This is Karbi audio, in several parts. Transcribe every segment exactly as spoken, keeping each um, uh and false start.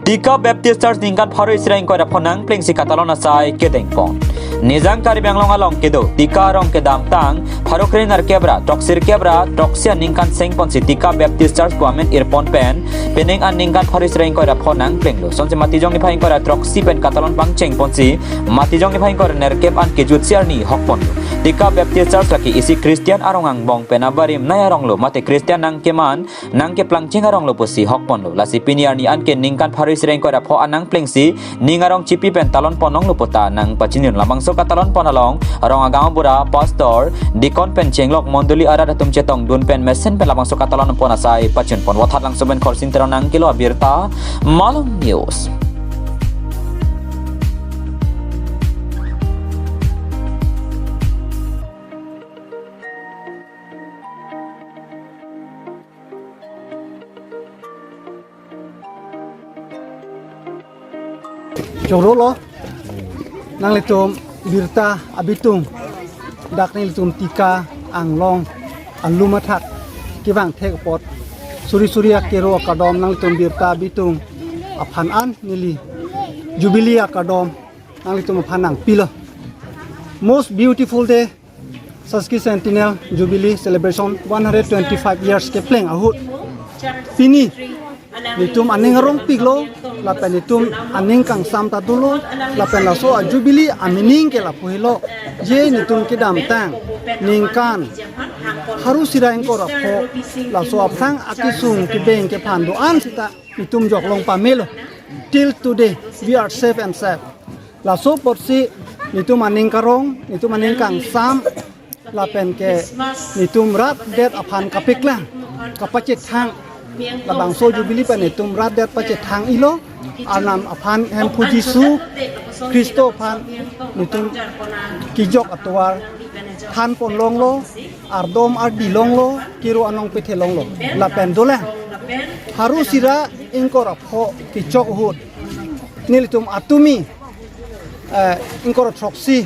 Tika Baptist Church ningkan pharo isi ra ingkoi ra pho nangplengsi katalon asai kedengpon. Nijang Karbi Anglong along kedo Tika arong kedamtang pharo kre nerkep ra throksi nerkep ra throksi aningkan sengponsi Tika Baptist Church pu amen irpon pen pining aningkan pharo isi ra ingkoi ra pho nangplenglo. Sonsi Matijong niphai ingkoi ra throksi pen katalon pangchengponsi Matijong niphai ingkoi ra nerkep an kejutsi arni hokponlo. Tika Baptist Church lake isi Christian arong angbong pen abarim nai aronglo mate Christian nangkeman nangkeplangcheng aronglo pusi hokponlo. Lasi pini arni anke ningkan pharo isi ra ingkoi ra pho an nangplengsi ning arong chipi pen talon pon onglo puta nangpachinidun. Labangso katalon pon along rong agaonbura, pastor, deacon pen chenglok mondoli arat atum chetongdun pen mesen pen labangso katalon pon asai pachinpon. Vothatlangso pen Khorsing Teron nangkelo abirta, Malong News. Choro lo, nanglitum birta abitung, dak nelitum Tika Anglong alum athak kevang thek apot, suri suri akero akardom nanglitum birta abitung aphan an neli Jubilee akardom nanglitum aphan nangpilo. Most beautiful day, Sesquicentennial Jubilee celebration, one hundred twenty-five years kepleng ahut. Pini nelitum aning arongpiklo, lapen nelitum aning kangsam ta dolo, lapen laso a Jubilee amining ke lapu helo, je nelitum kedamtang ningkan pharo isi ra ingkoi ra pho, laso aphrang akesung kebeng kephan do-an sita nelitum joklong pamelo. Till today, we are safe and safe. Laso apotsi nelitum aning karong, nelitum aning kangsam, lapen ke nelitum rat det aphan kapeklang, kapachethang. Labangso Jubilee pen nelitum rat det pachethang ilo, Arnam aphan Hemphu Jisu Khristo aphan nelitum kejok atovar thanpon longlo, ardom ardi longlo, kero anong pethe longlo. Lapen dolang pharo isi ra ingkoi ra pho kechok ahut nelitum atumi, eh, ingkoi ra throksi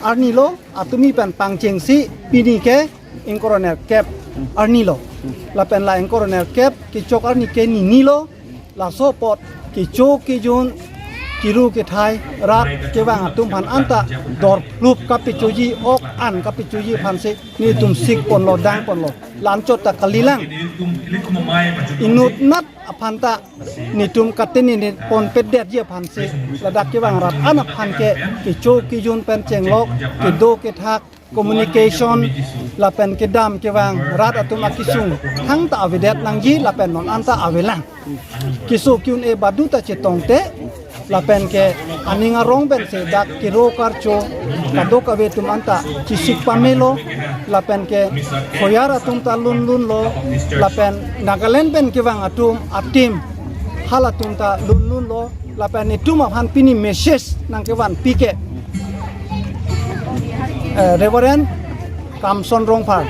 arni lo, atumi pen pangchengsi pini ke ingkoi ra nerkep arni lo. Lapen la ingkoi ra nerkep kechok arni ke nini lo. Laso apot kecho kejun, kero kethai, rat kevang atum aphan anta dorphlup kapechoji, ok an kapechoji aphansi nelitum sikponlo, dangponlo. La anchot ta kalilang. Inutnat aphan ta nelitum katenine ponpedetji aphansi ladak kevang rat an aphan ke kecho kejun pen chenglok, kedo kethak, communication, lapen kedam kevang rat atum akesung thangta avedet nangji, lapen non anta avelang. Keso ke-un-e baduta chetongte, lapen ke aning arong pensi dak kero karcho kadokave atum anta chesik pamelo, lapen ke choir atum ta lunlunlo, lapen Nagaland pen kevang atum a-team halatum ta lunlunlo, lapen nelitum aphan pini message nangkevanpi ke, eh, Reverend Kamson Rongphar,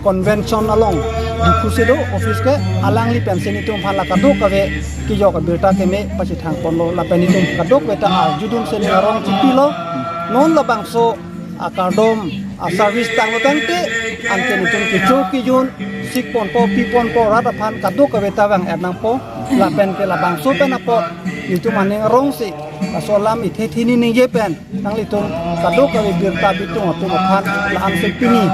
convention along Diphu si do office ke, alangli pensi nelitum aphan la kadokave kejok abirta keme pachethangponlo, lapen nelitum kadokave ta arjudunsi ning arong chipilo. Non labangso akardom a-service tanglo tangte, anke nelitum kecho kejun sikponpo, piponpo, rat aphan kadokave ta vang-et nangpo, lapen ke labangso pen apot nelitum aning arongsi laso alam ithe thini ningje pen nanglitum kadokave birta abitung atum aphan la-ansi pini